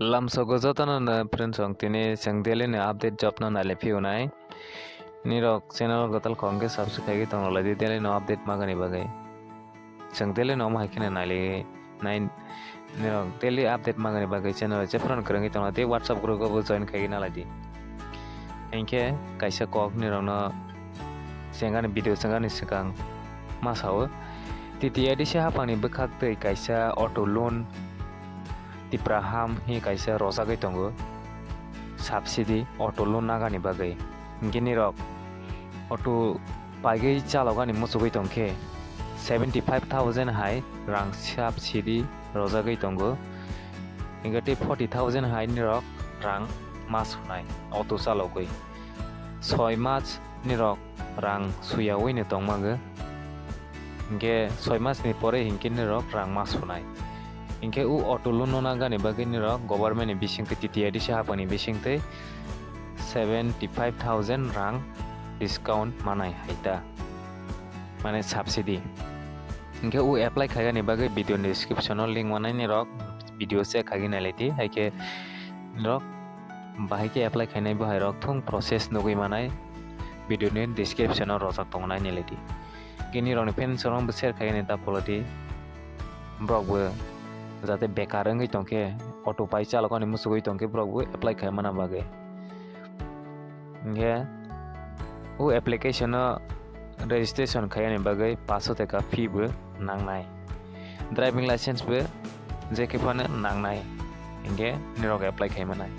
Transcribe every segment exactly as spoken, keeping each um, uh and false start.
Lamsogo jotono no friends rok, tini chwng daily ni update job no nailai phiyunai. Nirok channel o gwtal khong khe subscribe khaigwi tong rwlai di daily no update magani bagwi. Chwng daily no omo hai kheno nailai nai, nirok daily update magani bagwi channel o jephru kwrwngwi tong di, WhatsApp group o bo join khaigwi nalai di. Hinkhe kaisa kok nirokno chengani video chengani swkang ma sao. T T A D C haphangni bwkhak twi kaisa auto loan Tipra ham hi kaisa rojagwi tongo, subsidy auto loan nagani bagwi. Hinkhe nirok auto paigwi chalokani muchugwi tongkhe seventy five thousand hai rang subsidy rojagwi tongo. Hinkhe tei forty thousand hai nirok rang ma sunai auto chalogwi. Soi mas nirok rang suyawi no tongmagwi. Hinkhe soi mas ni pore hinkhe nirok rang ma sunai. Hinkhe o auto loan no nagani bagwi nirok government ni bisingtwi T T A D C haphangni bisingtwi seventy five thousand rang discount manai hai ta, mane subsidy. Hinkhe o apply khaigani bagwi video ni description o link manai nirok video check khaigwi nailai di, hai khe nirok bahai khe apply khainai bo hai rok thung process nugwi manai video ni description o rojak tongo nai nailai di. Kini rok ni friends rok bo share khaigani ta follow di. Borok bo jate bekar wngwi tongkhe auto pai chalokani muchugwi tongkhe borok bo apply khai mana bagwi. Hinkhe o application o registration khaiyani bagwi paso taka fee bo nangnai. Driving license bo je khe phano nangnai. Hinkhe nirok apply khai manai.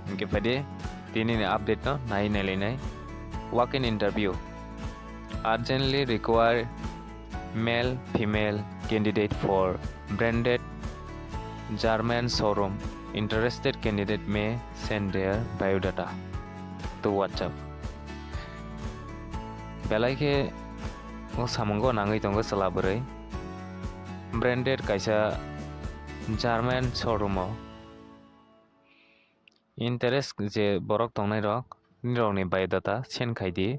Hinkhe phaidi tini ni update no nai nailainai. Walk in interview. Urgently require male, female candidate for branded German showroom. Interested candidate may send their biodata to WhatsApp. Belai khe o samungo nangwi tongo chwla bwrwi. Branded kaisa German showroom o. Interest je borok tongnai rok, nirokni biodata send khai di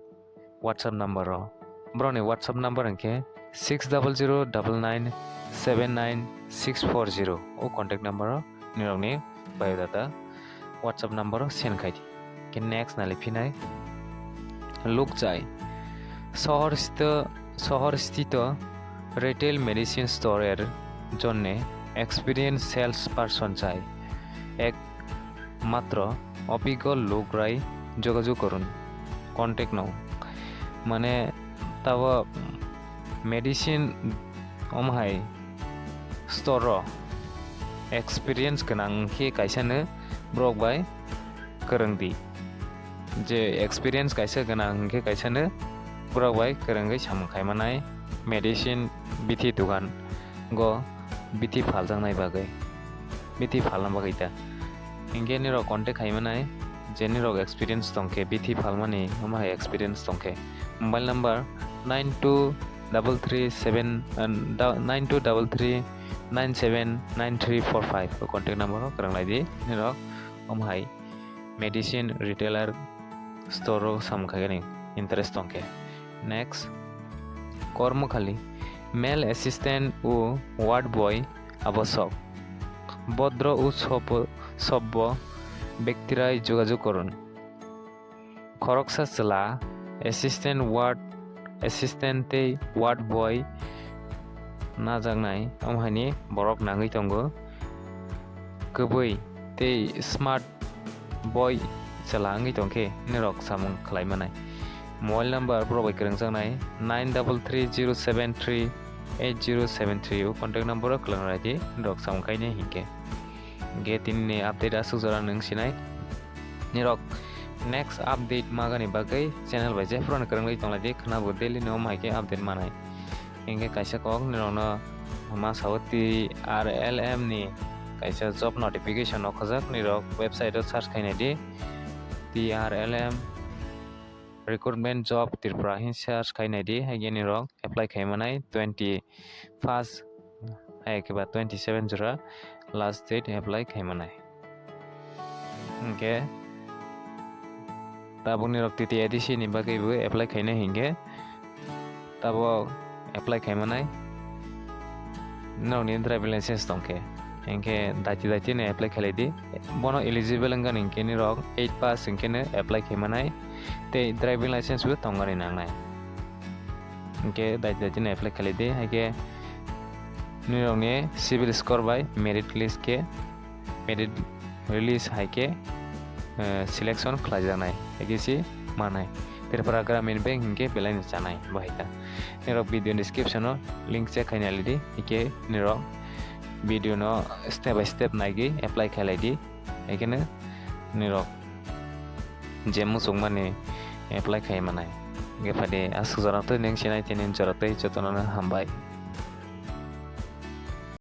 WhatsApp number o. Borokni WhatsApp number hinkhe six double zero double nine seven nine six four zero. O contact number o nirokni biodata WhatsApp number o send khai di. Khe next nali phinai lukchai. Sohor sthito, sohor sthito retail medicine store er jonne experience sales person chai. Ek মাত্র অভিজ্ঞ লোকরাই যোগাযোগ করুন। Contact no. Mane tabo medicine omo hai store o experience gwnang khe kaisa no borok bai kwrwng di. Je experience kaisa gwnang hwnkhe kaisa no borok bai kwrwngwi samung khai manai medicine bithi dugan go bithi phaljaknai bagwi, bithi phalna bagwi ta. Hinkhe nirok contact khai manai, je nirok experience tongkhe, bithi phalmani omo hai experience tongkhe. Mobile number nine two double three seven, uh, da-, nine two double three nine seven nine three four five o contact number o kwrwng lai di nirok omo hai medicine retailer store o samung khaigani interest tongkhe. Next, kormokhali, male assistant o ward boy abosok. Bodro o sob-, sobbo bektirai jogajog korun. Khoroksa chwla assistant ward assistant tei ward boy najaknai, omo haini borok nangwi tongo. Kwbwi tei smart boy chwla wngwi tongkhe nirok samung khlai manai. Mobile number borok bai kwrwngjaknai nine double three zero seven three eight zero seven three o contact number o kwlwng rai di, nirok samung khainai hinkhe. Hinkhe tinini update aswk jora nwng sinai. Nirok next update magani bagwi channel bai jephru no kwrwngwi tonglai di, khwnabo daily no omo hai khe update manai. Hinkhe kaisa kok nirokno ma sao T R L M ni kaisa job notification okhojak, nirok website o search khainai di T R L M recruitment job Tripura hin search khainai di, haikhe nirok apply khai manai twenty first hai khe ba twenty seven jora last date apply khai manai. Hinkhe tabuk nirok T T A D C ni bagwi bo apply khainai hinkhe tabuk apply khai manai nokni driving license tongkhe. Hinkhe daiti daiti no apply khailai di. Bono eligible wngkha hinkhe nirok eight pass hinkhe no apply khaimanai tei driving license bo tongani nangnai. Hinkhe daiti daiti no apply khailai di, haikhe nirokni CIBIL score bai merit list khe merit release hai khe, eh, selection khlaijaknai, hai khe se manai. Tripura Gramin Bank hinkhe belai no chanai bo hai kha. Nirok video description o link check khaina lidi, hai khe nirok video no step by step naigwi apply khailai di, hai kheno nirok je muchungmani apply khai manai. Hinkhe phadi aswk jora twi nung sinai tini jora twi jotono no hambai.